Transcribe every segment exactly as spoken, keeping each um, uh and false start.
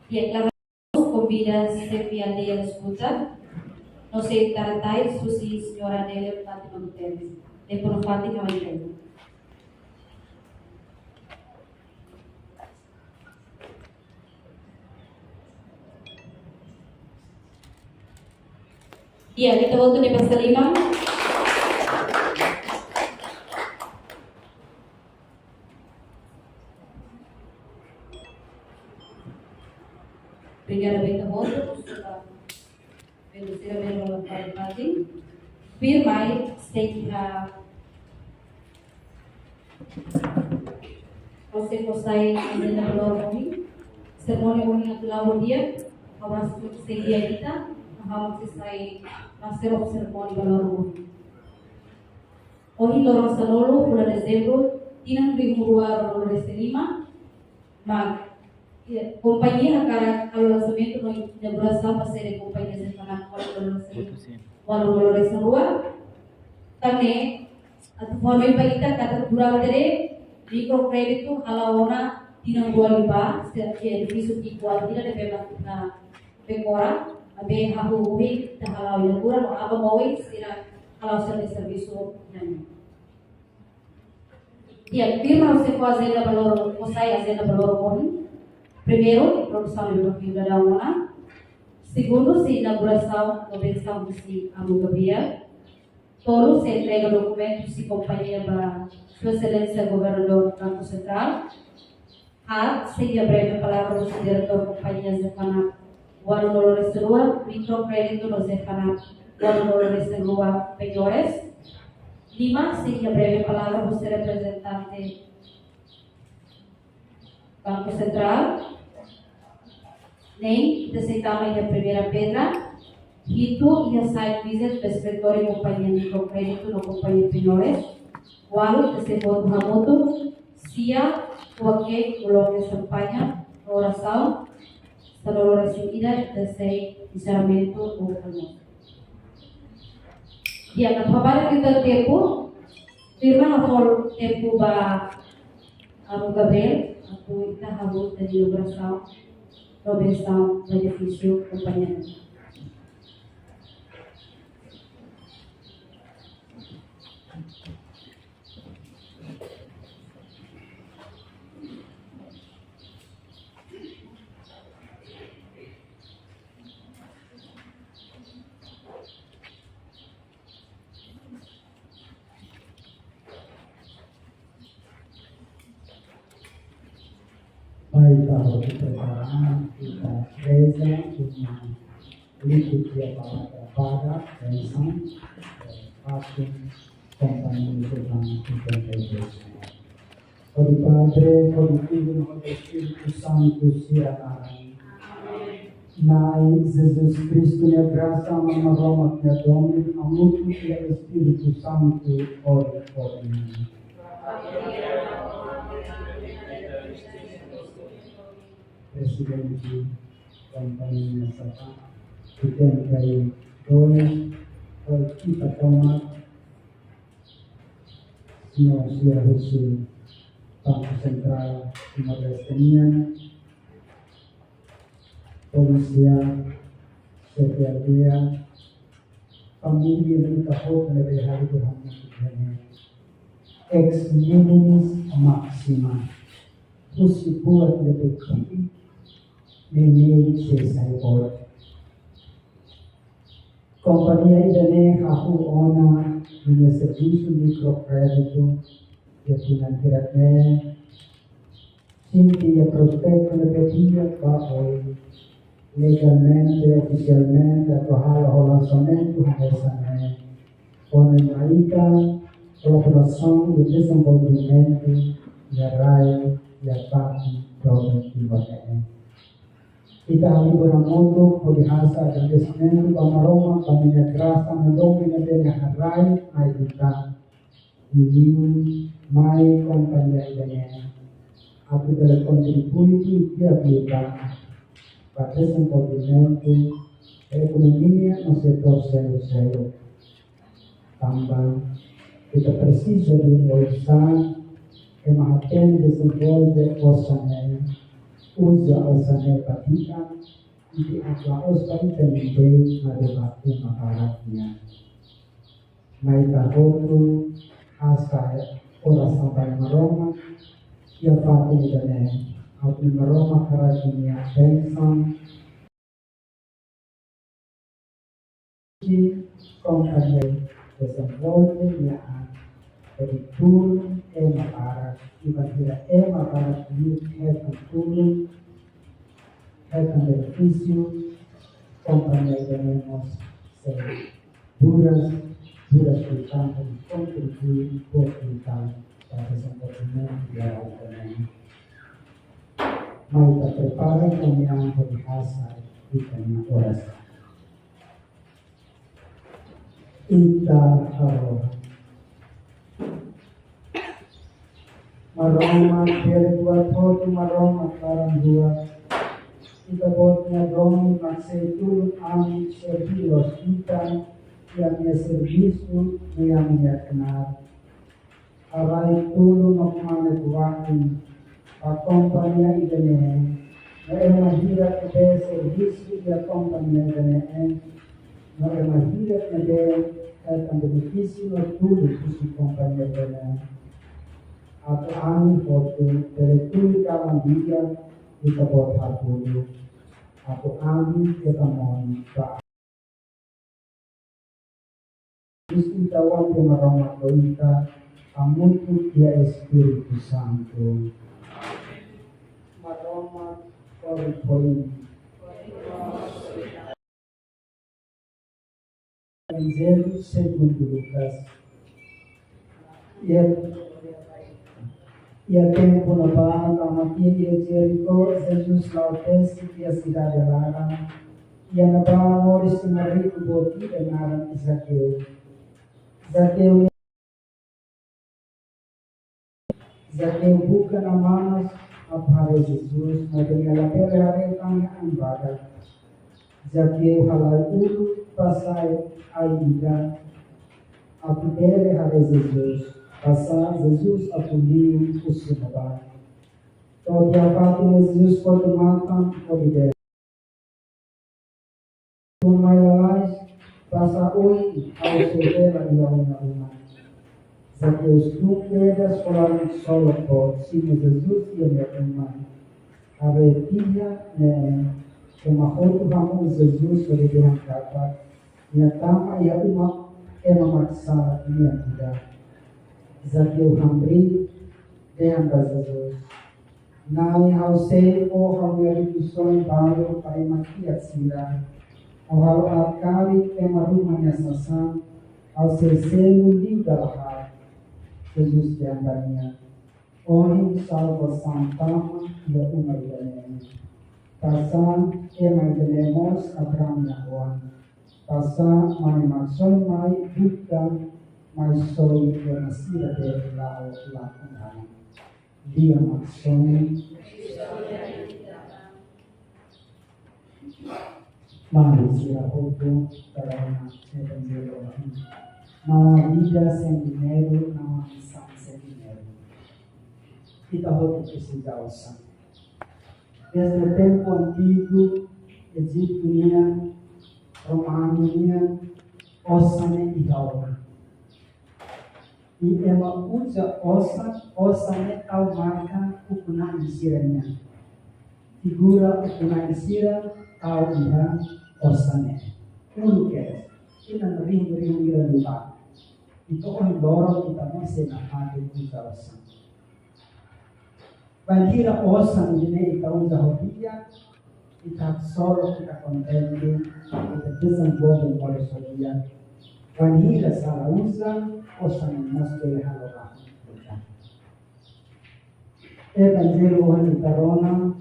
Di'ak, ha'u konvida xefe aldeia eskuta, no sei taratai husi Señora Delia Fátima Guterres, de Pono Fati, Hawaii. Di'ak, ita hotu ne'e basa liman. Obrigada, bem, ita hotu. Bendecida, bem, no Pai, Pai. Firma, sei iha José José Almeida Loroni, serimónia ohin atu la'o di'ak, awas tu sei di'ak ita, ha'u sei sai master of ceremony ba loron ohin. Ohin loron sanulu, fulan Dezembru, tinan rihun rua ruanulu-resin-lima, mak, iha, kompañia hakarak halo lansamentu no inaugurasaun ba sede kompañia Zefanak walu-nulu-resin-, walu-nulu-resin-rua. Tan ne'e, atu fó hanoin ba ita katak durante ne'e, mikrokréditu hala'o ona tinan rua liubá, se, iha edifísiu ki'ik ida ne'ebé mak, ah, Bekora, maibé hahú ohin ita hala'o inaugura no aban-bainrua sira hala'o sira-nia servisu iha ne'e. Di'ak, firma husi fó ajenda ba loron, fó sai ajenda ba loron ohin. Primeiru, introdusaun liu ba figura da ona. Segundu, sei inaugurasaun no bensaun husi Amu Gabriel. Tolu, sei entrega dokumentu husi kompañia ba Sua Exelénsia Governadór Banku Sentrál. Haat, sei iha breve palavra husi diretór kompañia Zefanak walu-nulu-resin-rua, mikrokréditu no Zefanak walu-nulu-resin-rua penhores. Lima, sei iha breve palavra husi reprezentante Banku Sentrál. Neen, ita sei tama iha primeira pedra. Hitu, iha site visit ba eskritóriu kompañia mikrokréditu no kompañia penhores. Ualu, ita sei hotu hamutuk. Sia, kua keik, bloku xampaña, orasaun. Sanulu-resin-ida, ita sei enserramentu ou almosu. Di'ak, atu ha'u bá tiha tempu, firma ha'u fó tempu ba Amu Gabriel, atu ita hahú ita-nia inaugurasaun no bensaun ba edifísiu kompañia. Pai, ita hotu prepara, ita reza, uma liturgia para pada, bensaun, eh, fatin, kompañia, Zefanak cinquenta e dois. Hodi Padre, hodi Filho, hodi Espíritu Santu, sira naran. Na'i Jesus Kristu nia grasa, Aman Maromak nia domin, hamutuk ho Espíritu Santu, ohin to'o sempre. Prezidente Kompañia Zefanak, setenta e dois, oikipa toma, señór sira husi Banku Sentrál Timor-Leste nian, polísia, C P A T A, família ne'ebé ita hotu ne'ebé haruka hamutuk iha ne'e. Ex minimis maxima. Husi buat ne'ebé ki'ik, ne'e sei sai boot. Kompañia ida-ne'e hahú ona ninia servisu mikrokréditu iha tinan hirak ne'e, sente iha prospetu ne'ebé di'ak ba oin. Legalmente, ofisialmente, atu halo ho lansamentu hanesan ne'e, kona-ba ita kolaborasaun no dezenvolvimentu iha rai, iha fatin doben Timor ne'e. Ita hahú hamutuk hodi hasa'e agradesimentu ba Maromak ba ninia grasa no domin ne'ebé nia haraik mai ita, liuliu mai kompañia ida-ne'e, atu bele kontribui di'ak liután ba dezenvolvimentu ekonomia no setór seluk-seluk. Tanba ita presiza de oinsá ema hatene dezenvolve osan ne'e, Uza osan ne'e ba ita, ita atu la'ós ba ita-nia bee, maibé ba ema barak nian. Mai ita hotu hasa'e orasaun ba Maromak, iha fatin ida-ne'e, atu Maromak haraik nia bensaun, kompañia dezenvolve nia an, hodi tulun ema barak, i bainhira ema barak liu hetan tulun, hetan benefísiu, kompañia ida-ne'e mós sei buras, buras di tanto kontribui importante para dezenvolvimentu jerál ida-ne'e. Mai ita prepara ita-nia an hodi hasa'e ita-nia orasaun. Ita harohan. Maromak bele buat hotu, Maromak laran-luas. Ita-Boot nia domin mak sei tulun ami servi loos ita iha ami-nia servisu no iha ami-nia knaar. Haraik tulun no kmanek wain ba kompañia ida-ne'e, no ema hirak ne'ebé servisu iha kompañia ida-ne'e, no ema hirak ne'ebé hetan benefísiu no tulun husi kompañia ida-ne'e. Atu ami hotu bele tuir kalan di'ak Ita-Boot hatudu, atu ami keta monu ba. Terus ita wante Maromak ho ita, hamutuk iha Espíritu Santu. Maromak kori poin. Evanjellu segundu Lukas. Iha, iha tempu ne'ebá, tama iha Jerikó, Jesus la'o tesi iha sidade laran. Iha ne'ebá moris ema riku boot ida naran Zakeu. Zakeu Zakeu buka namanas atu haree Jesus, maibé nia labele haree tanba nia ain badak. Zakeu halai uluk ba sa'e ai ida atu bele haree Jesus, basá Jesus atu liu husi ne'ebá. To'o iha fatin ne'e Jesus kotu matan hodi dehan: Tun mai lalais, basá ohin ha'u sei hela iha ó-nia uma. Zakeu tun kedas ho laran ksolok boot, simu Jesus iha nia uma. Haree tiha ne'e, ema hotu hamutuk Jesus hodi dehan katak nia tama iha uma ema mak sala nian ida. Zakeu hamriik, dehan ba Jesus: Na'i, ha'u sei fó ha'u-nia rikusoin balu ba ema kiak sira. Ha'u halo aat karik ema ruma nia sasán, ha'u sei selu liu dala haat. Jesus dehan ba nia: Ohin salvasaun tama iha uma ida-ne'e. Basá ema ida-ne'e mós Abraham nia oan. Basá Mane Maksoin mai buka, mai soi ema sira be la'o lakon an. Lia Maksoin. Maluk sira hotu, karena Evanjellu ohin. Não há vida sem dinheiro, não há missão sem dinheiro. Ita hotu presiza osan. Desde tempu antigu, Ejitu nian, Romanu nian, osan ne'e iha ona. I ema uza osan, osan ne'e tau marka ukun-na'in sira-nian. Figura ukun-na'in sira tau iha osan ne'e. Uluk kedas, tinan rihun-rihun hira liubá. Entaun ohin loron ita mós sei nafatin uza osan. Bainhira osan ne'e ita uza ho di'ak, ita haksolok, ita kontente, ita dezenvolve moris ho di'ak. Bainhira sala uza, osan ne'e mós bele halo rahun ita. Evanjellu ohin ita rona,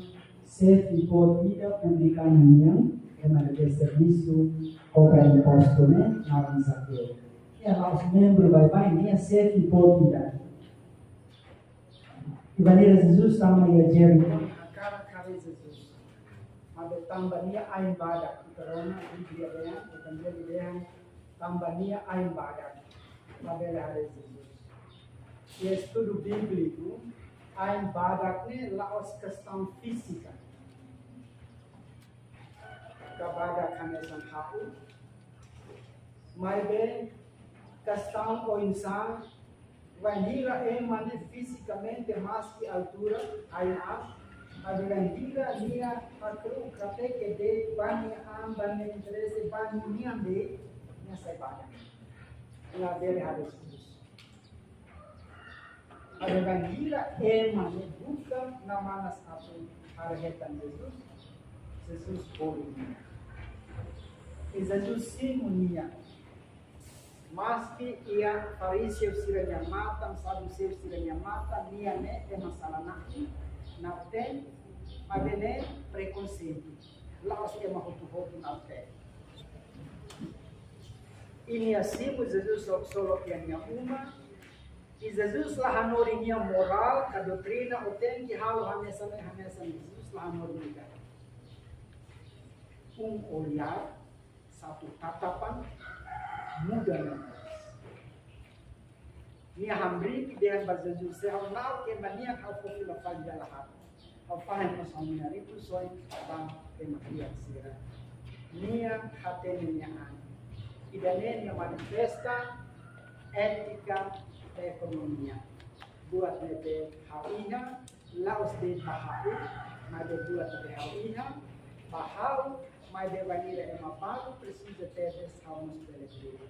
xefe boot ida publikanu nian, ema ne'ebé servisu kobra impostu ne'e, naran Zakeu. Nia la'ós membru baibain, nia xefe boot ida. I bainhira Jesus tama iha Jerikó, hakarak haree Jesus. Maibé tanba nia ain badak, ita rona Bíblia dehan, Evanjellu dehan, tanba nia ain badak, labele haree Jesus. Iha estudu bíbliku, ain badak ne'e la'ós kestaun fízika. Kabadak hanesan ha'u, maibé kestaun oinsá, bainhira ema ne'e fizikamente maski altura, ain aas, maibé bainhira nia hakru'uk hateke de'it ba nia an, ba nia interese, ba nia nian de'it, nia sai badak. Labele haree Jesus. Maibé bainhira ema ne'e buka no manas atu haree hetan Jesus, Jesus bolu nia. I Jesus simu nia. Maski iha fariseu sira-nia matan, saduseu sira-nia matan, nia ne'e ema sala-na'in, na'ok-teen, maibé ne'e prekonseitu. La'ós ema hotu-hotu na'ok-teen. I nia simu Jesus ho-, solok iha nia uma. I Jesus la hanorin nia morál ka doutrina, ó tenke halo hanesan ne'e, hanesan ne'e. Jesus la hanorin ida. Um olhar, satu tatapan, muda nia moris. Nia hamriik dehan ba Jesus, se ha'u na'ok ema nian ha'u fó fila fali dala haat. Ha'u fahe mós ha'u-nia rikusoin ba ema kiak sira. Nia hatene nia an. Ida-ne'e nia manifesta étika ekonomia. Buat ne'ebé ha'u iha, la'ós de'it ba ha'u, maibé buat ne'ebé ha'u iha, ba ha'u, maibé bainhira ema balu presiza tebes ha'u mós bele tulun.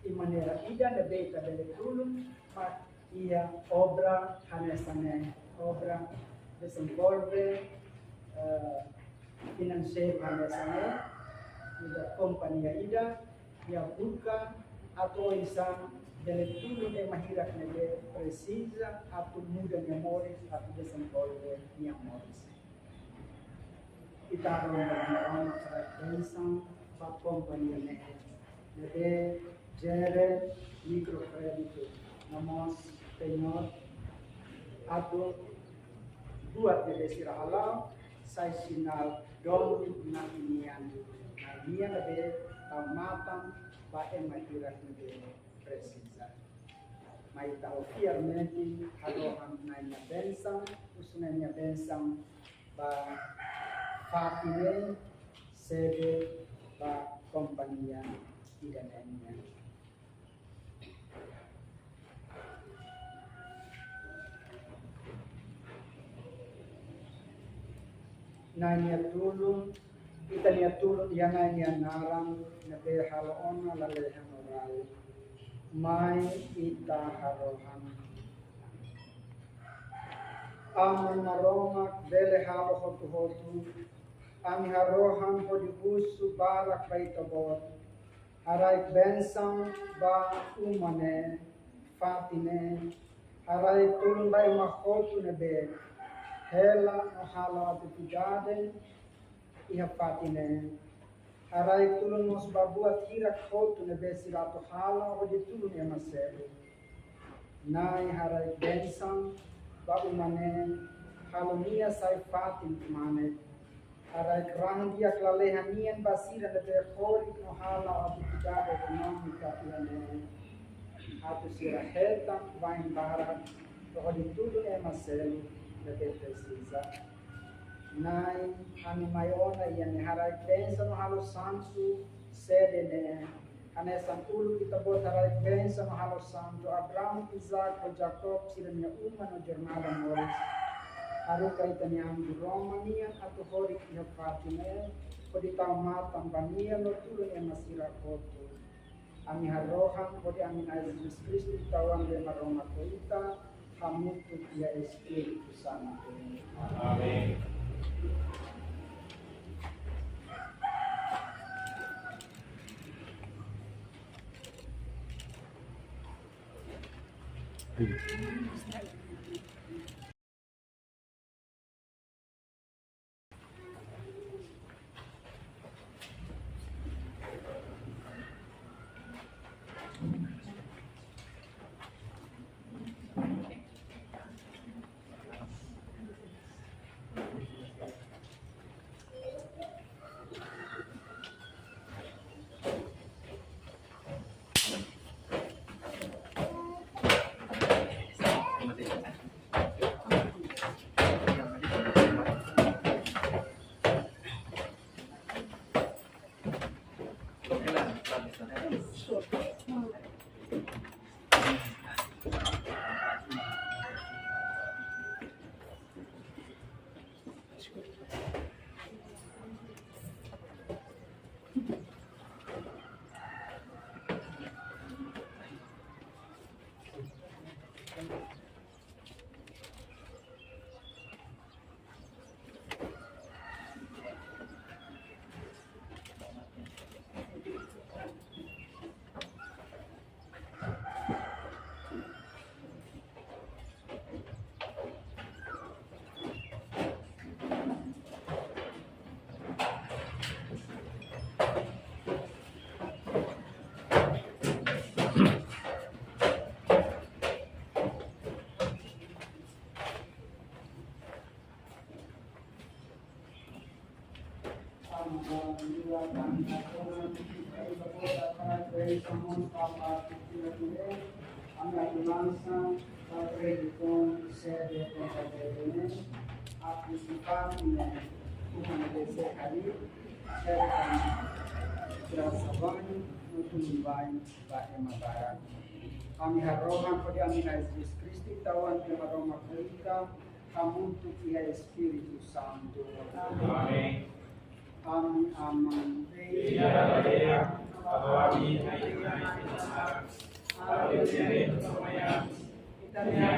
I maneira ida ne'ebé ita bele tulun, ba iha obra hanesan ne'e, obra dezenvolve, eh, finanseiru hanesan ne'e, ida kompañia ida, nia buka atu oinsá bele tulun ema hirak ne'ebé presiza atu muda nia moris, atu dezenvolve nia moris. Ita harohan ba Maromak haraik bensaun ba kompañia ne'e, ne'ebé jere mikrokréditu, no mós penhor atu buat ne'ebé sira hala'o sai sinál donu Na'i nian, Na'i nian ne'ebé tau matan ba ema hirak ne'ebé presiza. Mai ita ho fiar metin harohan Na'i nia bensaun, husu Na'i nia bensaun ba fatin ne'e, sede ba kompañia ida-ne'e nian. Na'i nia tulun, ita-nia tulun iha Na'i nia naran, ne'ebé halo ona lalehan no rai. Mai ita harohan. Aman Maromak bele halo hotu-hotu, ami harohan hodi husu barak ba Ita-Boot. Haraik bensaun ba uma ne'e, fatin ne'e, haraik tulun ba ema hotu ne'ebé hela no hala'o atividade iha fatin ne'e. Haraik tulun mós ba buat hirak hotu ne'ebé sira atu hala'o hodi tulun ema seluk. Na'i, haraik bensaun ba uma ne'e, halo nia sai fatin kmanek. Haraik rahun-di'ak lalehan nian ba sira ne'ebé horik no hala'o atividade ekonómika iha ne'e, atu sira hetan wa'in barak hodi tulun ema seluk ne'ebé presiza. Na'i, ami mai ona iha ne'e, haraik bensaun no halo santu sede ne'e, hanesan uluk Ita-Boot haraik bensaun no halo santu Abraão, Isaac ho Jacob sira-nia uma no jornada moris. Haruka ita-nia angu-roma nian atu horik iha fatin ne'e, hodi tau matan ba nia no tulun ema sira hotu. Ami harohan hodi ami Na'i Jesus Kristu, Ita-Boot, Maromak ho ita, hamutuk iha Espíritu Santu. Amen. Ami harohan hodi Ami Na'i Jesus Kristu, Ita-Boot nia Maromak, Ita hamutuk ho Espíritu Santu. Amen. Ami Aman. Iya, iya. Ita-nia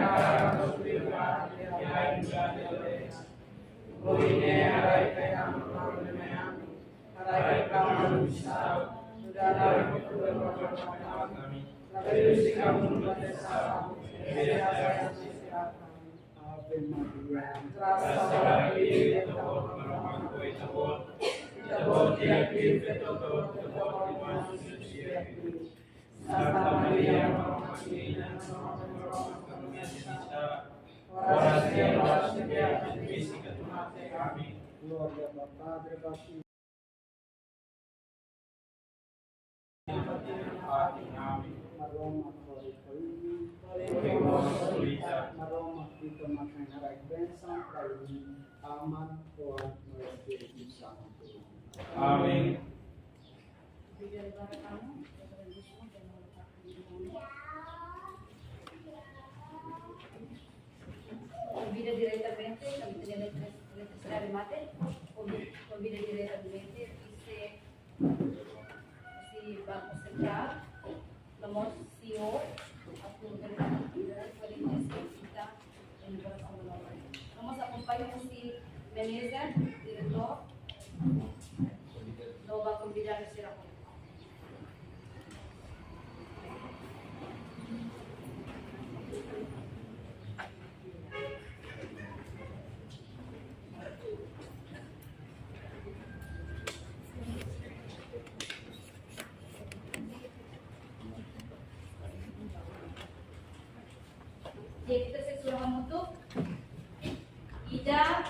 Ave Maria. Grasa ba Ita-Boot, Ita-Boot, Ita-Boot di'ak liu feto tomak, Ita-Boot nia manu susi di'ak liu. Santa Maria, Maromak nia Inan, rogá ba ami, oras ne'e no oras ne'ebé ami bele to'o mate. Amen. Glória ba Padre, ba Filho. Amen. Konvida diretamente, kami tenke eletrisidade mate, konvi-, konvida diretamente husi, husi Banku Sentrál, nomós C E O, Artur Fernando, kualitas kita, inaugurasaun ba loron. Nomós akompaña husi manager, diretór, no ba konvidadu sira. Jadi, ita sei sura hamutuk. Ida,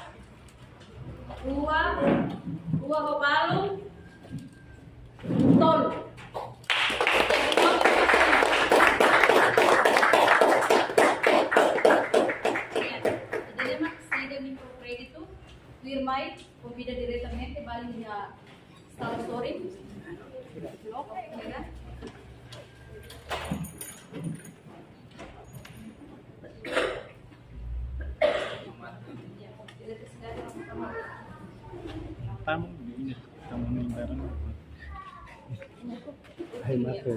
rua, rua ho balun, tolu. Jadi, mak, saida mikrokréditu, tuirmai, konvida diretamente ba iha sala sorin. Loke, ya kan? Tamu, ini, tamu ini barang. Ai, mate.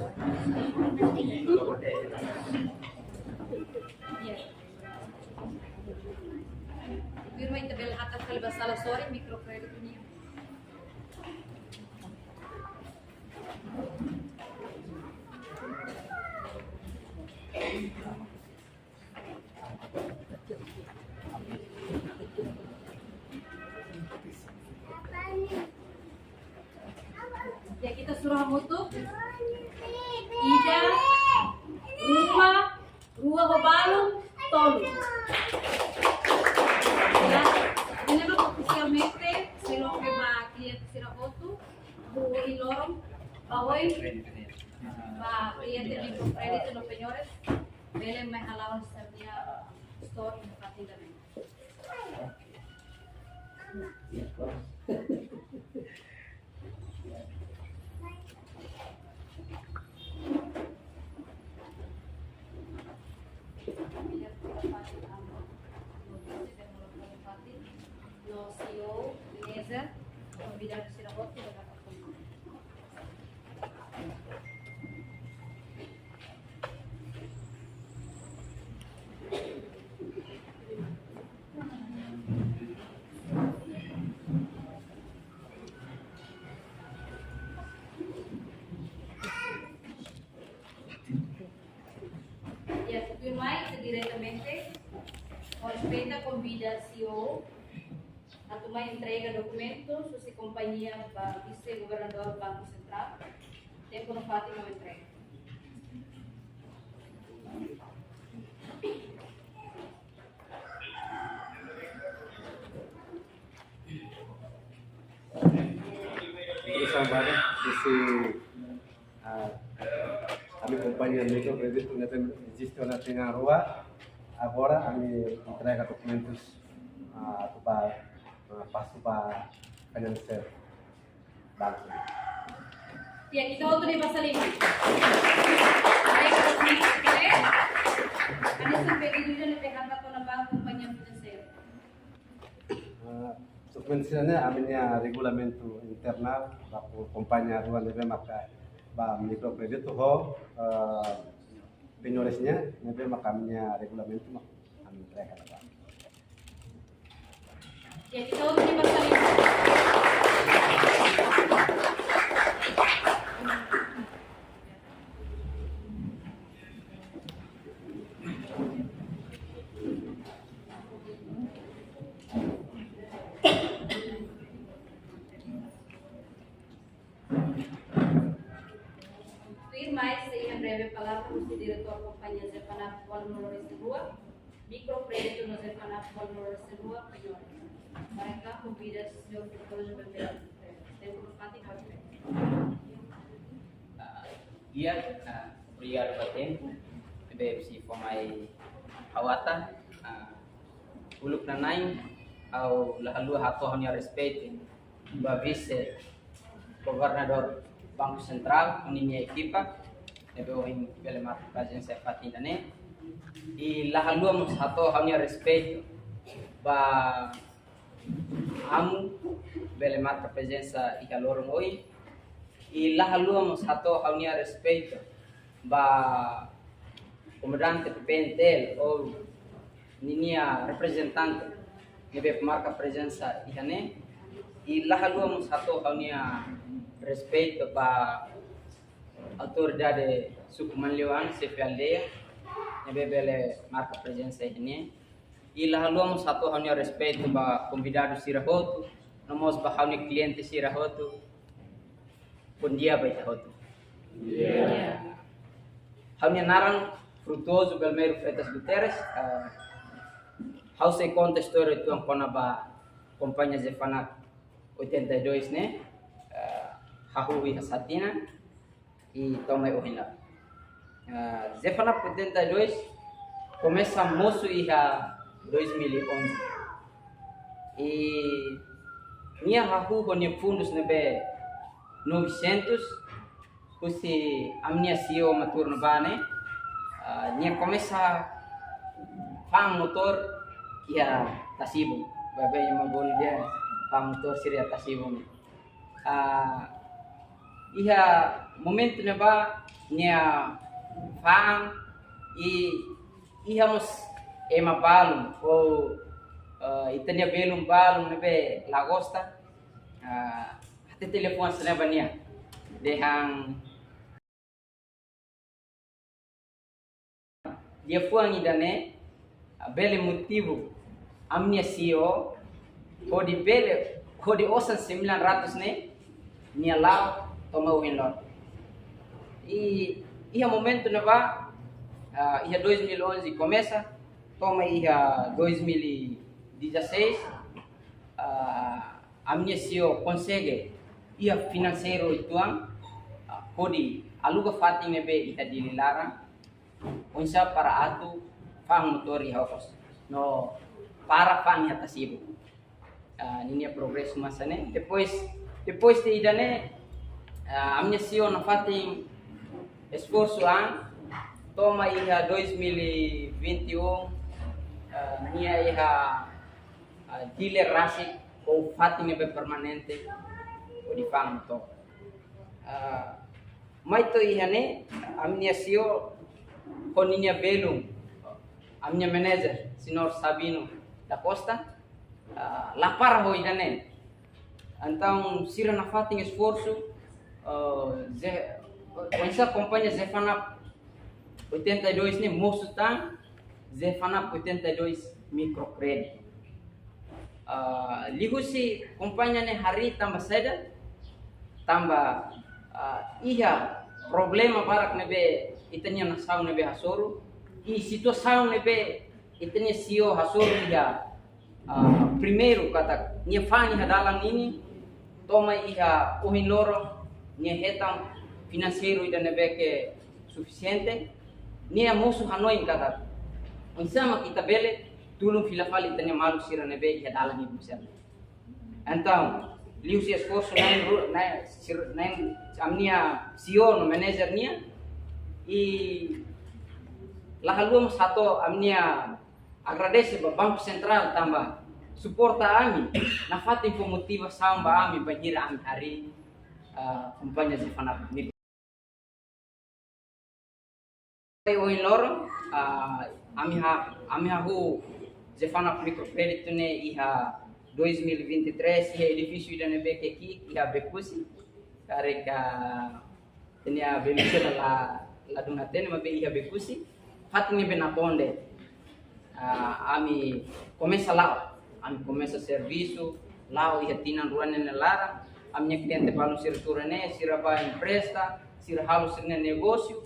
Tuirmai ita bele hakat fali ba sala sorin mikrokréditu nian. Ya, ita sura hamutuk. Ida, rua, rua ho balun, tolu. Ya, ne'e mak ofisialmente sei loke ba kliente sira hotu, hahú loron, ba oin, ba kliente mikrokréditu no penhores, bele mai hala'o sira-nia store iha fatin ida-ne'e. Yes, boss. Konvidadu sira hotu ba akompaña. Ya, tuirmai, diretamente, ho respeita, konvida C E O atu mai entrega dokumentus husi kompañia ba Vise-Governadór Banku Sentrál. Tempu no fatin ba entrega. Oke, sampai di si, ah, ami kompañia mikrokréditu ne'ebé eziste ona tinan rua, agora ami entrega dokumentus, ah, atu ba, ah, pasu ba finanseira banku. Ya, ita hotu de'it basa liman. Baik, terus ini, oke. Ada sampai di dunia ne'ebé hamba kona ba kompañia finanseira. Ah, dokumentu sira-ne'e ami-nia regulamentu internál ba kompañia rua ne'ebé maka ba mikrokréditu ho, ah, penores nian ne'ebé maka ami-nia regulamentu maka ami entrega ba. Ya, ita hotu de'it basa liman. Tuirmai sei iha breve palavra husi diretór kompañia Zefanap Volume Lorosirua, mikrokréditu no Zefanap Volume Lorosirua, penores. Para ita konvida señór Frutuoso Bembe. Tempu no fatin ba entrega. Ah, di'ak, ah, obrigadu ba tempu ne'ebé sei fó mai ha'u atan, ah, uluk nanain, ha'u la haluha hato'o ha'u-nia respeitu ba Vise-Governadór Banku Sentrál, ho ninia ekipa, ne'ebé ohin bele marka prezensa iha fatin ida-ne'e. I la haluha mós hato'o ha'u-nia respeitu ba Amu bele marka prezensa iha loron ohin. I la haluha mós hato'o ha'u-nia respeitu ba komandante P N T L ou ninia reprezentante ne'ebé marka prezensa iha ne'e. I la haluha mós hato'o ha'u-nia respeitu ba autoridade suku Manleuan, xefe aldeia, ne'ebé bele marka prezensa iha ne'e. I la haluha mós hato'o ha'u-nia respeitu ba konvidadu sira hotu, no mós ba ha'u-nia kliente sira hotu. Bondia ba ita hotu. Ha'u-nia naran Frutuoso Belmiro Freitas Guterres, eh, ha'u sei konta istória uitoan kona-ba kompañia Zefanap oitenta e dois ne'e, eh, hahú iha sá tinan, i to'o mai ohin loron. Ah, Zefanap oitenta e dois komesa mosu iha dois mil e onze. I nia hahú ho nia fundus ne'ebé novecentos, husi ami-nia C E O mak turno ba ne'e, ah, nia komesa fa'an motór iha Tasibung. Baibain ema bolu dehan fa'an motór sira iha Tasibung ne'e. Ah, iha momentu ne'ebá nia fa'an i iha mós ema balun ou, eh, ita-nia belun balun ne'ebé la gosta, ah, hatete liafuan hanesan ne'e ba nia. Dehan liafuan ida-ne'e, ah, bele motivu ami-nia C E O hodi bele, hodi osan sembilan ratus ne'e nia la'o to'o mai ohin loron. I iha momentu ne'ebá, ah, iha dois mil e onze komesa, to'o mai iha dois mil e dezasseis, ah, ami-nia C E O konsege iha finanseiru uitoan, ah, hodi aluga fatin ne'ebé iha Dili laran, oinsá para atu fa'an motór iha okos no para fa'an iha Tasibung. Ah, ninia progresu mak hanesan ne'e. Depois, depois de ida-ne'e, ah, ami-nia C E O nafatin esforsu an, to'o mai iha dois mil e vinte e um, ah, nia iha, ah, dealer rasik, ou fatin ne'ebé permanente, hodi fa'an to'o. Ah, mai to'o iha ne'e, ami-nia C E O ho ninia belun, ami-nia manager, Señór Sabino da Costa, ah, la para ho ida-ne'e. Entaun, sira nafatin esforsu, ah, ze-, oinsá kompañia Zefanap oitenta e dois ne'e mosu tan, Zefanap oitenta e dois Microcrédito. Ah, liuhusi kompañia ne'e harii tanba saida, tanba, ah, iha problema barak ne'ebé ita-nia nasaun ne'ebé hasoru, i situasaun ne'ebé ita-nia C E O hasoru iha, ah, primeiru katak nia fa'an iha dalan ninin, to'o mai iha ohin loron, nia hetan finanseiru ida ne'ebé ke sufisiente, nia mosu hanoin katak oinsá mak ita bele tulun fila fali ita-nia maluk sira ne'ebé iha dalan hidup sira. Entaun, liuhusi esforsu na'in ru-, na'in sir-, na'in ami-nia C E O no manager nian, i la haluha mós hato'o ami-nia agradese ba Banku Sentrál tanba suporta ami, nafatin fó motivasaun ba ami bainhira ami harii, ah, kompañia Zefanap Micro. Ohin loron, ah, ami ha-, ami hahú Zefanap Microcrédito ne'e iha dois mil e vinte e três, iha edifísiu ida ne'ebé ke ki'ik iha Becusi. Karik ita-nia belun sira la, la dún hatene maibé iha Becusi. Fatin ne'ebé nakonu de'it. Ah, ami komesa la'o. Ami komesa servisu la'o iha tinan rua ne'e nia laran. Ami-nia kliente balun sira tuur iha ne'e, sira bá empresta, sira halo sira-nia negósiu.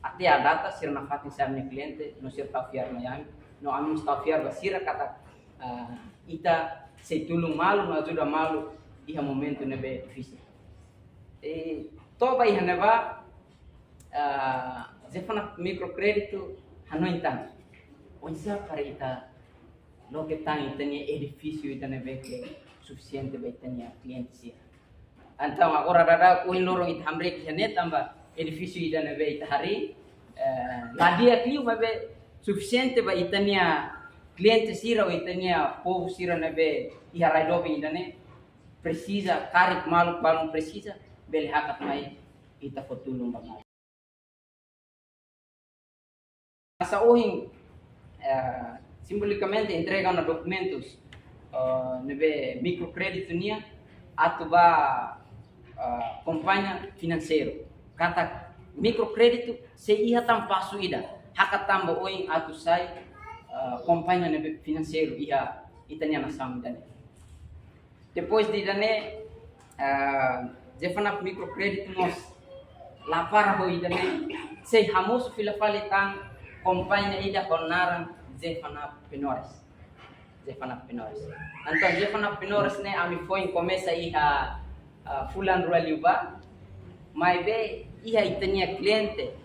Até à data sira nafatin sai ami-nia kliente, no sira tau fiar mai ami. No ami mós tau fiar ba sira katak, ah, ita sei tulun malu, no ajuda malu iha momentu ne'ebé difisil. I to'o ba iha ne'ebá, ah, Zefanap Microcrédito hanoin tan oinsá para ita loke tan ita-nia edifísiu ida ne'ebé ke sufisiente ba ita-nia kliente sira. Entaun agora daudaun ohin loron ita hamriik iha ne'e tanba edifísiu ida ne'ebé ita harii, eh, la di'ak liu maibé sufisiente ba ita-nia kliente sira ou ita-nia povu sira ne'ebé iha rai doben ida-ne'e presiza, karik maluk balun presiza, bele hakat mai ita fó tulun ba maluk. Hanesan ohin, eh, simbolikamente entrega ona dokumentus, eh, ne'ebé Microcrédito nian atu ba, eh, kompañia finanseiru. Katak Microcrédito sei iha tan pasu ida, hakat tan ba oin atu sai, eh, kompañia ne'ebé finanseiru iha ita-nia nasaun ida-ne'e. Depois de ida-ne'e, ah, Zefanap Microcrédito mós la para ho ida-ne'e, sei hamosu fila fali tan kompañia ida ho naran Zefanap Penores. Zefanap Penores. Entaun Zefanap Penores ne'e ami foin komesa iha, ah, fulan rua liubá, maibé iha ita-nia kliente,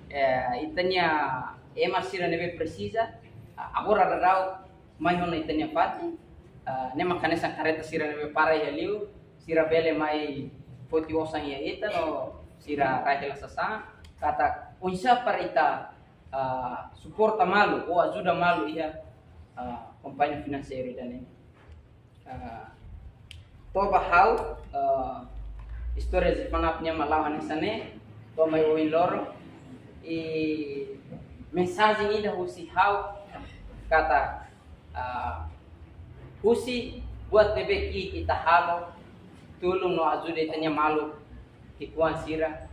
eh, ita-nia ema sira ne'ebé presiza, ah, agora daudaun mai ona ita-nia fatin, ah, ne'e mak hanesan karreta sira ne'ebé para iha liur, sira bele mai foti osan iha ita no sira rai hela sasán, katak oinsá para ita, ah, suporta malu ou ajuda malu iha, ah, kompañia finanseiru ida-ne'e. Ah, to'o ba ha'u, ah, istória Zefanap nian mak la'o hanesan ne'e, to'o mai ohin loron, i mensajen ida husi ha'u katak, ah, husi buat ne'ebé ke ita halo, tulun no ajuda ita-nia maluk ki'ikoan sira,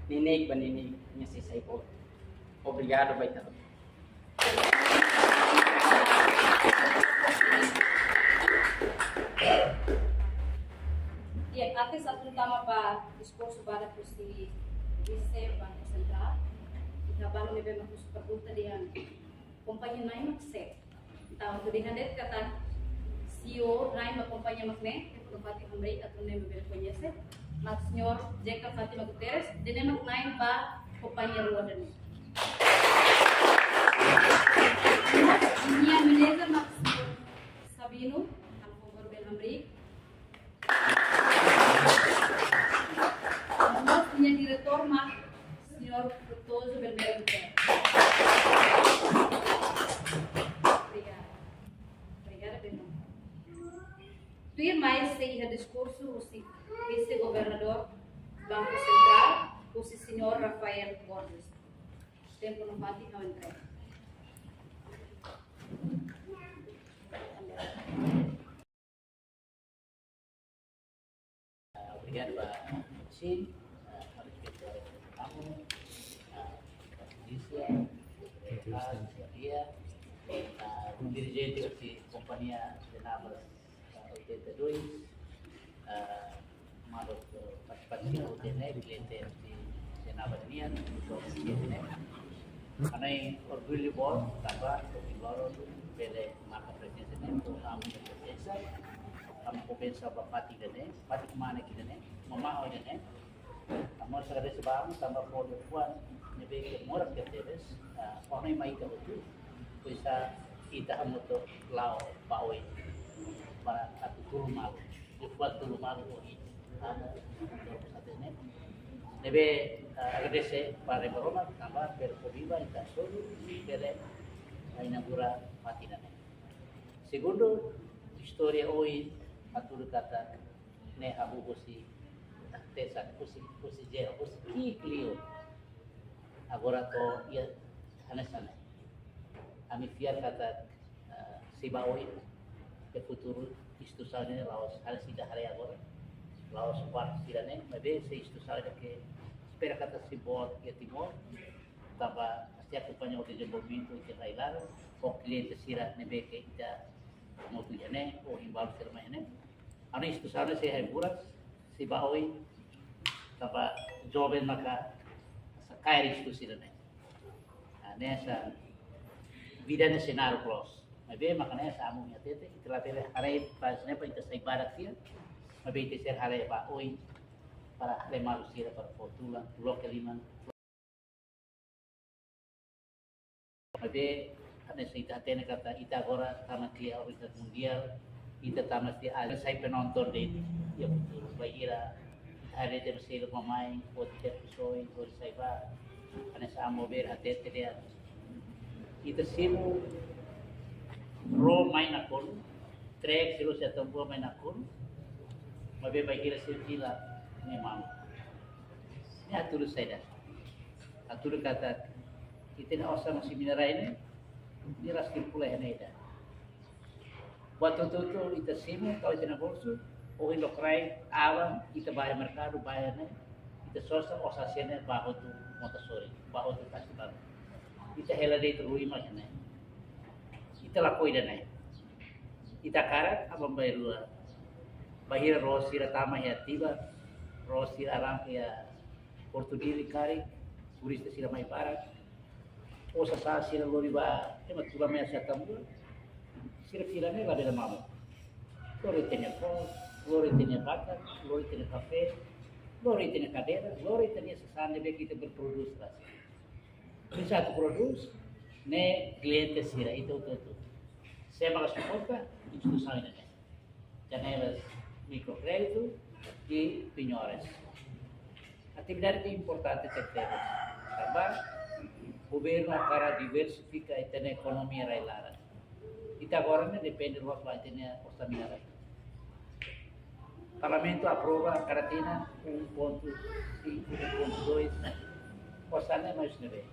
neineik ba neineik, nia sei sai boot. Obrigadu ba ita. Iya, arte satu utama ba esforsu barak husi B C, Banku Sentrál. Ita balu ne'ebé mak husu pergunta dehan kompañia na'in mak sé. Entaun, atu dehan de'it katak C E O na'in ba kompañia mak ne'e, ita fatin hamriik atu nune'e bele koñese. Mak Señór Zeca Fátima Guterres, ida-ne'e mak na'in ba kompañia rua ida-ne'e. Nia manager mak Señór Sabino, halo favór bele hamriik. Mós nia diretór mak Señór Frutuoso Belmiro Guterres. Obrigada. Obrigada, Belmiro. Tuirmai sei iha diskursu husi Vise-Governadór Banku Sentrál, husi Señór Rafael Borges. Tempu no fatin ha'u entrega. Obrigadu ba sin, respeitu amu, ah, polísia, ah, dia, ah, dirijente husi kompañia Zenabas, ah, oitenta e dois, ah, maluk, eh, partisipa hotu ne'e, kliente husi Zenabas nian, husi ne'e. Ha'u-nia orgullu boot, tanba, ohin loron, bele marka prezensa ne'e, ho ami-nia prezensa, ami kompensa ba fatin ida-ne'e, fatin kmanek ida-ne'e, mamahon ida-ne'e. Ami mós agradese ba amu, tanba fó liafuan ne'ebé ke moras tebes, ah, fó mai ita hotu, pois, ah, ita hamutuk la'o ba oin, para atu tulun malu. Liafuan tulun malu ohin. Amu, doutór Satene. Ne'ebé, ah, agradese ba Maromak, tanba bele fó biban ita solu, bele inaugura fatin ne'e. Segundu, istória ohin hatudu katak ne'e hahú husi, tesa, husi, husi zero, husi ki'ik liu. Agora to'o iha hanesan ne'e. Ami fiar katak, eh, sei ba oin, iha futuru instituisaun ne'e la'ós hanesan ita haree agora. La'ós kuartu sira-ne'e, maibé sei instituisaun ida ke espera katak sei boot iha Timor. Tanba sei akompaña ho dezenvolvimentu iha rai-laran, ho kliente sira ne'ebé ke ita hamutuk iha ne'e, ho inbalu sira mai iha ne'e. Ha'u-nia instituisaun ne'e sei ha'u-nia buras, sei ba oin, tanba joven maka sai kaer instituisaun ne'e. Ah, hanesan vida ne'e sei naruk loos. Maibé maka hanesan amu nia hatete, ita labele haree ba ne'ebá ita sai barak tiha, maibé ita sei haree ba oin, para haree malu sira, para fó tulan, loke liman. Maibé, hanesan ita hatene katak ita agora tama tiha organizasaun mundiál, ita tama tiha, ah, sai penonton de'it, iha futuru bainhira ita haree de'it sira mamai, oti tiha pesoi, oti sai ba, hanesan amu Bert hatete de'it. Ita simu ró mai nakonu, trek sira husi Atambua mai nakonu, maibé bainhira sira fila ne'e mamuk. Ne'e hatudu saida? Hatudu katak ita-nia osan husi minerais ne'e, ne'e la sirkula iha ne'e ida. Buat hotu-hotu ita simu, tau iha ita-nia bolsu, ohin lokraik, aban, ita bá iha merkadu, bá iha ne'e, ita sosa, osan sira-ne'e bá hotu mota sorin, bá hotu tasi balu. Ita hela de'it ruin mak iha ne'e. Ita lakohi ida-ne'e. Ita hakarak aban-bainrua. Bainhira ró sira tama iha Tibar, ró sira arranka iha Portu Dili karik, turista sira mai barak. Osan sira lori ba, ema tuur mai husi Atambua. Sira fila ne'e labele mamuk. Lori ita-nia foos, lori ita-nia bakar, lori ita-nia kafé, lori ita-nia kadeira, lori ita-nia sasán ne'ebé ke ita bele prodús rasik. Bisa atu prodús, ne'e kliente sira, ita hotu-hotu. Sé maka suporta, instituisaun ida-ne'e. Janelas mikrokréditu i penhores. Atividade ne'e importante tebes. Tanba governu hakarak diversifika ita-nia ekonomia rai-laran. Ita agora ne'e depende loos ba ita-nia osan minerais. Parlamentu aprova kada tinan um ponto cinco, um ponto dois. Osan ne'e mai husi ne'ebé?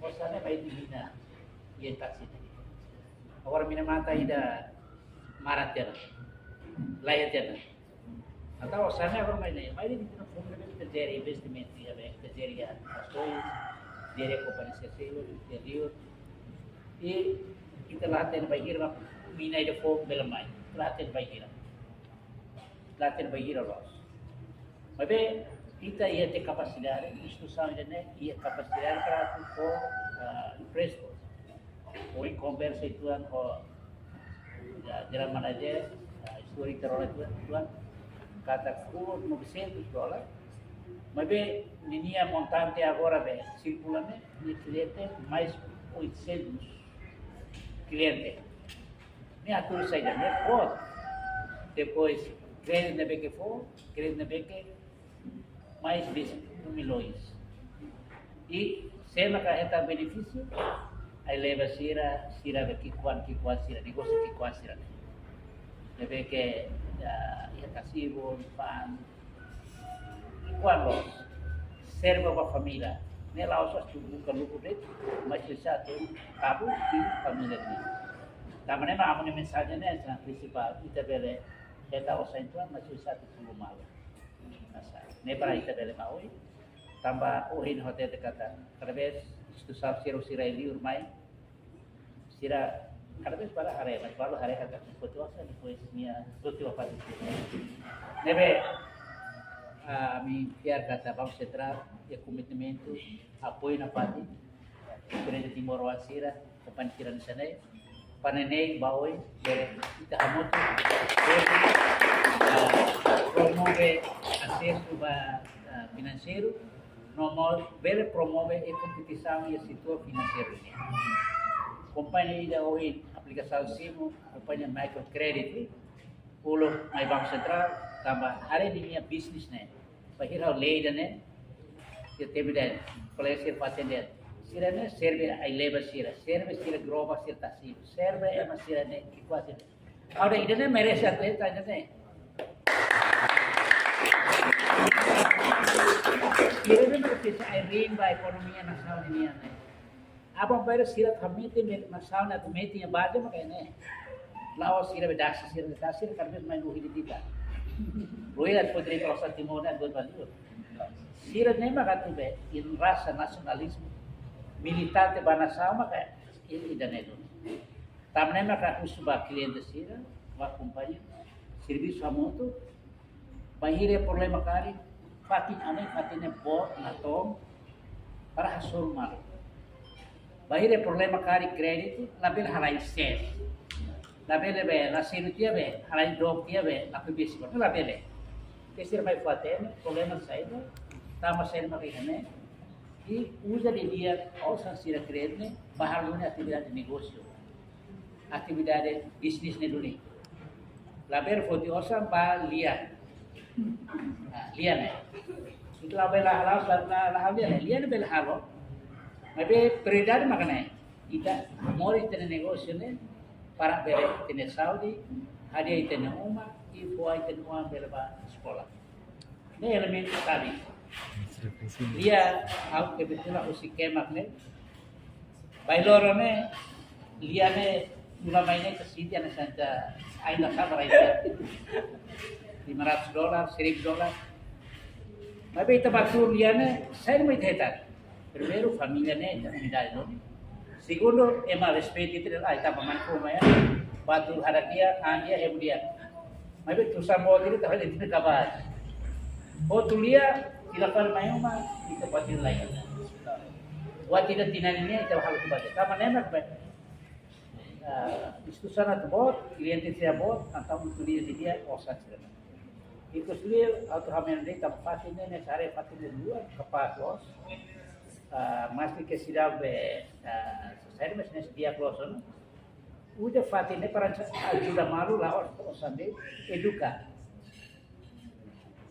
Osan ne'e mai husi mina, iha tasi ne'e. Agora mina matan ida maran tiha ona, laiha tiha ona. Entaun osan ne'e agora mai ne'e, mai de'it ita-nia fundu ne'ebé ita jere investimentu iha ne'ebé, ita jere iha Açoios, jere iha kompañia sira seluk, iha liur. I ita la hatene bainhira mina ida foun bele mai, ita la hatene bainhira. La hatene bainhira loos. Maibé ita iha tiha kapasidade, instituisaun ida-ne'e iha kapasidade para atu fó, ah, emprestu. Ohin konversa uitoan ho, ah, general manager, ah, istória ita rona uitoan, uitoan, katak full novecentos dólar. Maibé ninia montante agora be sirkula ne'e, nia kliente mais oitocentos kliente. Ne'e hatudu saida, ne'e fó. Depois, kréditu ne'ebé ke fó, kréditu ne'ebé ke mais de cinco milhões. I sé maka hetan benefísiu, ai-leba sira, sira be ki'ikoan, ki'ikoan sira, negósiu ki'ikoan sira ne'e. Ne'ebé ke Ya, ya kasibu, pan. Kuandu serve ba família, ne'e la'ós atu buka lukru de'it, mas bisa atu tabu di família ne'e. Tanba ne'e mak ami-nia mensajen ne'e hanesan prinsipál, ita bele hetan osan uitoan, mas bisa atu tolu malu. Hanesan ne'e para ita bele maui. Tanba ohin ha'u hatete katak, kada vez instituisaun sira, sira liur mai, sira kada vez bá haree, mas balu haree katak foti osan, depois nia foti ba fatin sira. Ne'ebé, ah, ami fiar katak Banku Sentrál iha komitmentu, apoiu nafatin, diferente timoroan sira, kompañia sira hanesan ne'e, para ne'e ba oin, bele ita hamutuk, bele, ah, promove asesu ba, ah, finanseiru, no mós bele promove e kompetisaun iha setór finanseiru nian. Kompañia ida ohin aplikasaun simu, kompañia microcredit, uluk mai Banku Sentrál, tanba haree ninia bisnis ne'e. Bainhira ha'u lee ida-ne'e, iha tempu ida-ne'e, kolega sira fatin de'it. Sira ne'e serve ai-leba sira, serve sira groba sira tasi, serve ema sira ne'e ki'ikoan sira. Agora, ida-ne'e merese atu hetan ida-ne'e. Ida-ne'e merese ai-riin ba ekonomia nasaun nian ne'e. Aban-bainrua sira atu metin, metin nasaun ne'e atu metin iha baze maka ne'e. La'ós sira be dasi, sira be dasi, sira kada vez mai luhi di kita. Rui atu podre kalau sa Timor ne'e atu valor. Sira ne'e maka atu be, iha rasa nasionalizmu militante ba nasaun maka ida-ne'e duni. Tanba ne'e maka husu ba kliente sira, ba kompañia, servisu hamutuk, bainhira problema karik, fatin ami, fatin ne'e boot, natoon, para hasoru malu. Bainhira problema karik kréditu, labele halai ses. Labele be, la selu tiha be, halai dok tiha be, la pe besi, labele. Ke sira mai fatin, problema saida, tanba saida mak iha ne'e, i uza didi'ak osan sira kréditu ne'e, ba halo atividade negósiu. Atividade bisnis ne'e duni. Labele foti osan ba lia. Ah, lia ne'e. Ita labele halo, la, la, la, lia ne'e, lia ne'e bele halo. Maibé prioridade maka ne'e. Ita moris ita-nia negósiu ne'e para bele ita-nia saúde, hadi'a ita-nia uma, i fó ita-nia oan bele ba eskola. Ne'e elementu sabi. Lia, ha'u kebetulan husi Kemak ne'e. Bainhira loron ne'e, lia ne'e, ulama ne'e ke siti ana santa, ainda sabar ainda. Lima ratus dolar, seribu dolar. Maibé ita bá tuur lia ne'e, saida mak ita hetan. Primeiru, família ne'e, ita unidade duni. Segundu, ema respeita ita, ai, tanba mane fó mai, bá tuur hadi'a, an di'ak, hemu di'ak. Maibé tuur sambo diri, tanba ita kabar. Hotu lia, ita fali mai uma, ita buat ida lain. Buat ida tinan ne'e, ita halo tuba. Tanba ne'e mak be, ah, instituisaun atu boot, kliente sira boot, entaun atu lia didi'ak, osan sira. Ikus lia, atu hamen de, tanba fatin ne'e, ne'e sare fatin ne'e lua, kapás loos. Ah, maski ke sira be, ah, sosiedade, mas ne'e di'ak loos ona. Uza fatin ne'e para ajuda malu la'ós osan de'it, eduka.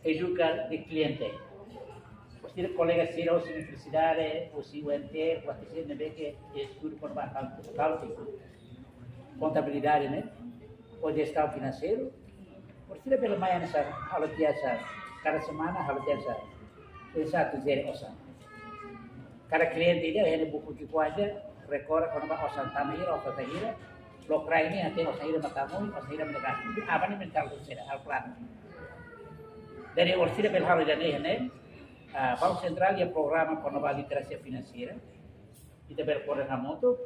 Eduka de kliente. Sira kolega sira husi universidade, husi U N T, husi ne'ebé ke estuda kona-ba accounting, kontabilidade ne'e, ou jestaun finanseiru, sira bele mai hanesan, halo tiha hanesan, kada semana halo tiha hanesan, hanesan atu jere osan. Kada kliente ida, iha nia buku ki'ikoan ida, rekorde kona-ba osan tama hira, osan sai hira, lokraik ne'e hatene osan hira mak tama, osan hira mak gastu. Aban ne'e mental sira, halo planu. Jadi, orsida bele halo ida-ne'e, ne'e, ah, Banku Sentrál iha programa kona-ba literasia finanseira. Ita bele koordena hamutuk,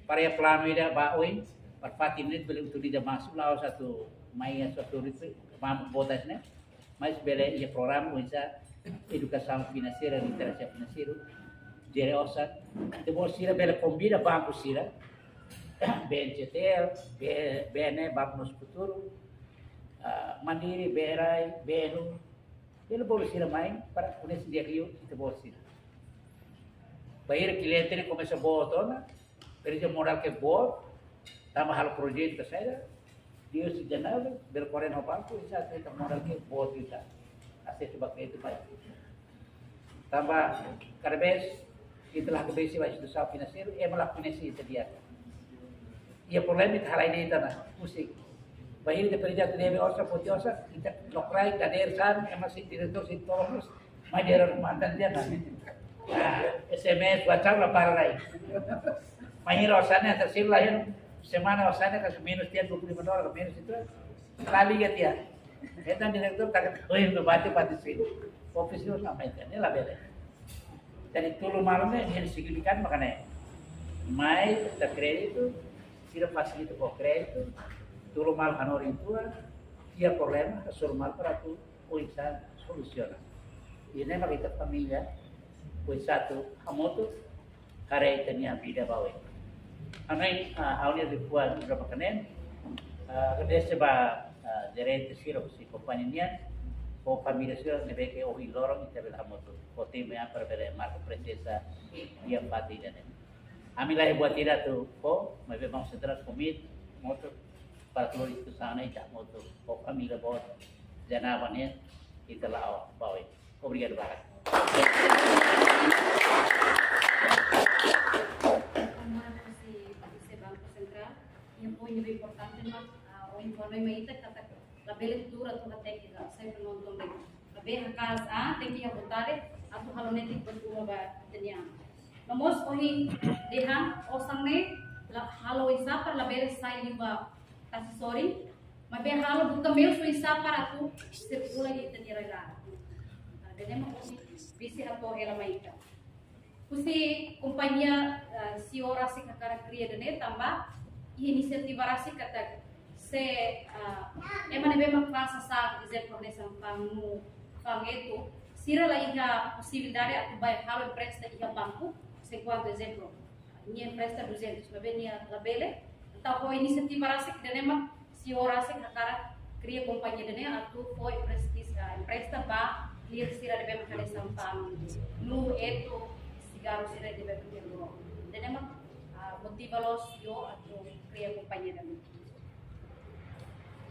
para iha planu ida ba oin, para fatin ne'e bele utiliza masu, la'ós atu mai hanesan atu ripi, mamuk botas ne'e. Mas bele iha programa oinsá edukasaun finanseira, literasia finanseiru, jere osan. Ita-boot sira bele konvida banku sira, B N C T L, B-, B N E, Banku Nosso Futuro, ah, Mandiri, B R I, B N U, bele bolu sira mai para koñese di'ak liu ita-boot sira. Bainhira kliente ne'e komesa boot ona, presiza modál ke boot, tanba halo projetu ka saida, dia husi janela, bele koordena ho banku, i sa ita modál ke boot ita. Asesu ba kréditu mai. Tanba kada vez ita la besi ba instituisaun finanseiru, ema la koñese ita di'ak. Iha problema ita halai de'it ona, husik. Bainhira ita presiza atu debe osan, foti osan, ita lokraik, dadeer-saan, ema sei diretór sei tolong, mai dehan mantan dia kan. Ah, S M S, WhatsApp la para lai. Bainhira osan ne'e, tersiru lain semana osan ne'e, kasu menus tiha dua puluh lima dolar, menus itu. Lali ya dia. Entaun diretór tak koi no bate bate sini. Office ne'e la mai, ne'e labele. Jadi tulun malu ne'e, ne'e signifika mak ne'e. Mai, ita kréditu, sira fasilita ho kréditu, tulun malu hanorin tua, iha problema, hasoru malu para atu oinsá solusiona. I ne'e mak ita família, oinsá atu hamutuk, haree ita-nia vida ba oin. Ami, ah, ha'u-nia liafuan ida mak ne'e, ah, agradese ba, ah, jerente sira husi kompañia nian, ho família sira ne'ebé ke ohin loron ita bele hamutuk. Ho tim ne'e para bele marka prezensa iha fatin ida-ne'e. Ami laiha buat ida atu fó, maibé Banku Sentrál ko'alia, moto para tuur itu sana ita moto, ho família boot, janaba ne'e, ita la'o ba oin. Obrigadu barak. Komando husi, husi Banku Sentrál, iha poin ne'ebé importante mak, ah, ohin informa mai ita katak labele tuur atu hateke, la sai penonton de'it. Labele hakaas, ah, tenke iha vontade atu halo netik buat ruma ba ita-nia an. No mós ohin dehan osan ne'e la halo oinsá para labele sai liu ba tasi sorin, maibé halo buka meius oinsá para atu sirkula iha ita-nia rai-laran. Ah, ida-ne'e mak ohin bisi hato'o hela mai ita. Husi kompañia, eh, C E O rasik hakarak kria ida-ne'e tanba iha inisiativa rasik katak se, eh, ema ne'ebé mak fa'an sasán, ezemplu hanesan fa'an nuu, fa'an etu, sira la iha posibilidade atu bá halo empresta iha banku, se kuandu ezemplu, nia empresta duzentus, maibé nia labele, entaun ho inisiativa rasik ida-ne'e mak C E O rasik hakarak kria kompañia ida-ne'e atu fó empresta, empresta ba kliente sira ne'ebé mak hanesan fa'an nuu, etu, sigarru sira ne'ebé mak iha loroloron. Ida-ne'e mak, ah, motiva loos C E O atu kria kompañia ida-ne'e.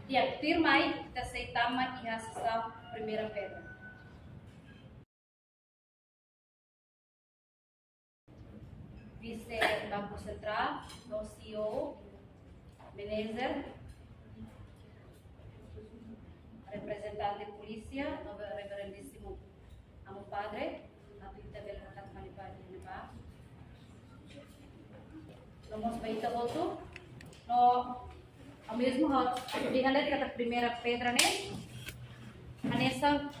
Di'ak, tuirmai ita sei tama iha session primeira pedra. Vise Banku Sentrál, no C E O, manager, reprezentante polísia, no Reverendísimu Amu Padre, atu ita bele hakat fali ba iha ne'ebá. No mós ba ita hotu, no, o mesmo, ha'u dehan de'it katak primeira pedra ne'e hanesan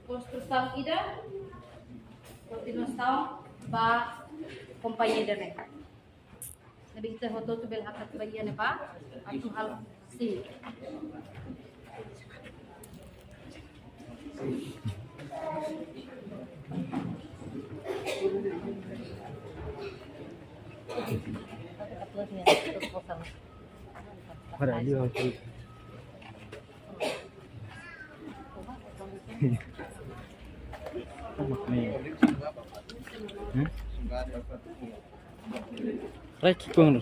konstrusaun ida, kontinuasaun ba kompañia ida-ne'e. Ne'ebé ita hotu-hotu bele hakat ba iha ne'ebá, atu halo, sin. Para ali, ó. Hum? Rai kikun.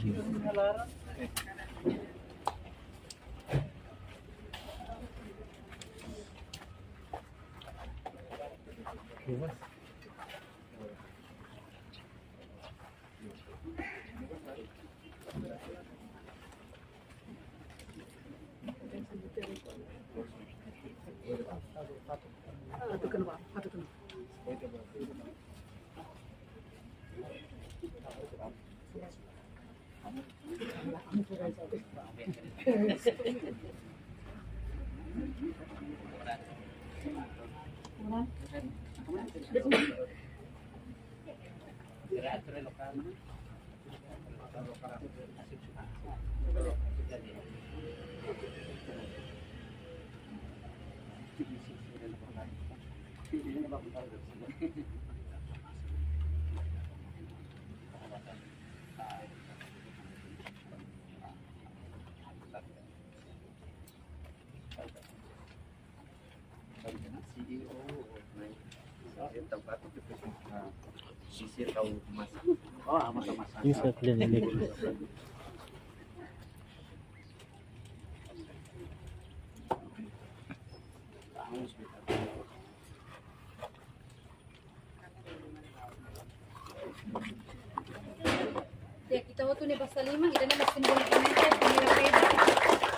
Ya, ita hotu ne'e basa liman, ida-ne'e mak simbolikamente primeira pedra.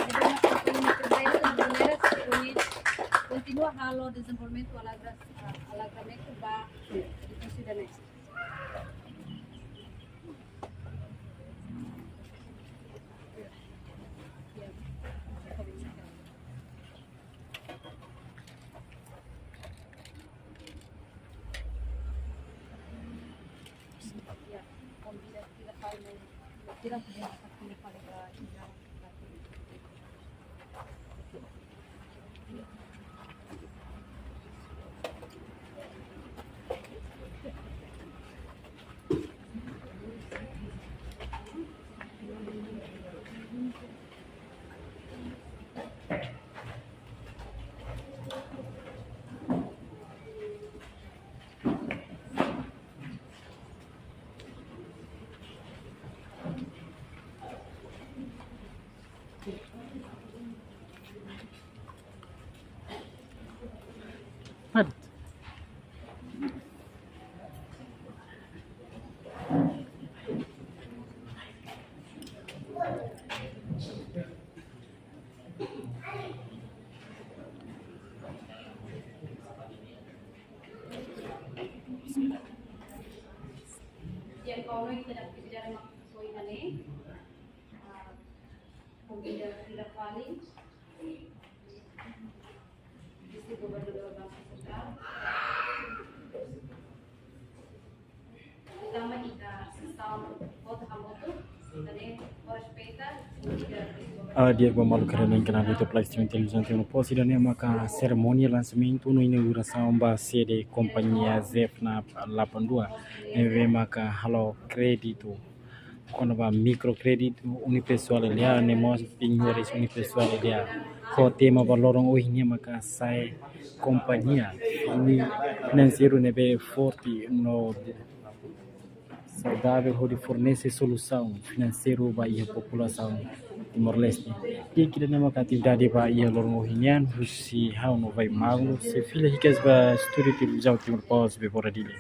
Ida-ne'e mak halo dezenvolvimentu alagra, alagramentu ba edifísiu ida-ne'e. Di'ak, agora ita atu bele mak soi mane. Ah, konvida fila fali Vise-Governadór Banku Sentrál. Tama ita sesaun hotu hamutuk, ita-nia respeita. Ah, di'ak ba maluk sira ne'ebé iha kanál YouTube Live Streaming Televizaun Timor Post, ida-ne'e maka serimónia lansamentu no inaugurasaun ba sede kompañia Zefna delapan dua, ne'ebé maka halo kréditu kona-ba mikrokréditu unipessoál L A, no mós penhores unipessoál L A. Ho tema ba loron ohin nian maka sai kompañia, uni finanseiru ne'ebé forte no saudavel hodi fornese solusaun finanseiru ba iha populasaun Timor-Leste. I ida-ne'e maka atividade ba iha loron ohin nian, husi ha'u Novai Magno, sei fila hikas ba estúdiu Televizaun Timor Post, Bebora Dili.